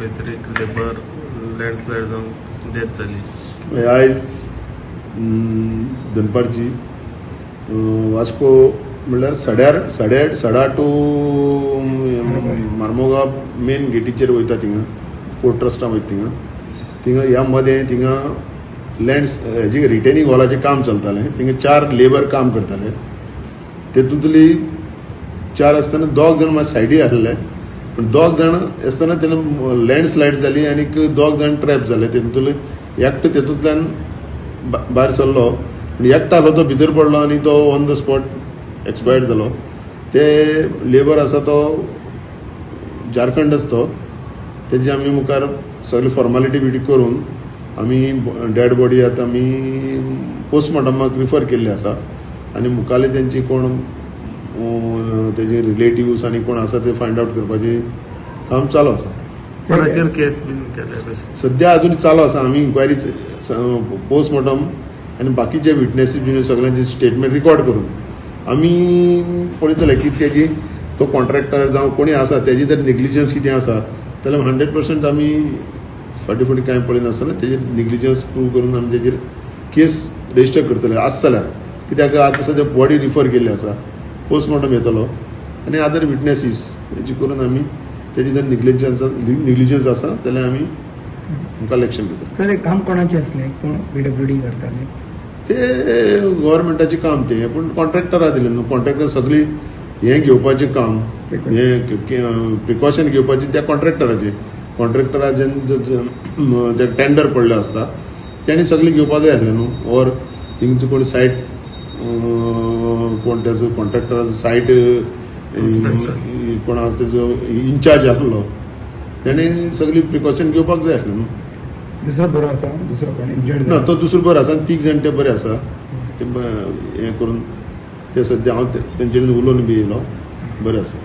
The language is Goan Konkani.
खंय तरी एक लेबर लँडस्लायड जावन डेथ जाली. आयज दनपारची वास्को म्हणल्यार सड्यार 8:30 8:30 टू मार्मोगा मेन गेटीचेर वयता थिंगा, पोर्ट ट्रस्टा वयता थिंगा, थिंगा ह्या मदें थिंगा लँड हेजी रिटेनिंग वॉलाचें काम चलतालें. थिंगा चार लेबर काम करताले. तेतूंतली चार आसतना दोग जाण मात सायडी आसले, पूण दोग जाण आसतना तेन्ना लँडस्लायड जाली आनीक दोग जाण ट्रॅप जाले. तेतूंतले एकटो तेतूंतल्यान भायर सरलो, पूण एकटो आहलो तो भितर पडलो आनी तो ऑन the spot expired जालो. ते लेबर आसा तो झारखंडच तो. तेजी आमी मुखार सगळी फॉर्मालिटी बिटी करून आमी डेड बॉडी आतां आमी पोस्टमॉर्टमाक रिफर केल्ली आसा आनी मुखाल्ले तेंची कोण तेजे रिलेटिव्स आनी कोण आसा ते फायंड आवट करपाचें काम चालू आसा. कोणाचेर केस बीन केल्या कशें? सद्या अजून चालू आसा. आमी इन्क्वायरी, पोस्टमॉर्टम आनी बाकीचे विटनेसीस बीन सगळ्यांचे स्टेटमेंट रिकॉर्ड करून आमी पळयतले की तेजी तो कॉन्ट्रॅक्टर जावं कोणी आसा तेजी जर नेग्लिजन्स कितें आसा जाल्यार 100% आमी फाटीं फुडें कांय पळयनासतना तेजेर नेग्लिजन्स प्रूव करून आमी तेजेर केस रजिस्टर करतले आस जाल्यार. कित्याक आतां सद्या बॉडी रिफर केल्ली आसा, पोस्टमॉर्टम येतलो आनी अदर विटनेसीस हेजी करून आमी तेजी जर नेग्लिजन्स आसा जाल्यार आमी मुखार एक्शन घेतले. सर, हे काम कोणाचें आसलें? कोण पीडब्ल्यूडी करताले? ते गव्हर्मेंटाचें काम तें, पूण कॉन्ट्रॅक्टरा दिलें न्हू. कॉन्ट्रॅक्टर सगळी हें घेवपाचें काम, हें प्रिकॉशन घेवपाचें त्या कॉन्ट्रॅक्टराचें. कॉन्ट्रॅक्टराचें ते टेंडर पडले आसता, तेणी सगळें घेवपा जाय आसलें न्हू. ऑर थिंगचो कोण सायट कोण तेजो कॉन्ट्रॅक्टराचो सायट कोण आसा तेजो इन्चार्ज आसलो, तेणी सगळी प्रिकॉशन घेवपाक जाय आसलें न्हू. दुसरो बरो आसा? दुसरो कोण इंजर्ड? ना, तो दुसरो बरो आसा आनी तीग जाण ते बरे आसा. ते हें करून ते सद्या हांव तेंचे कडेन उलोवन बी येयलो, बरें आसा.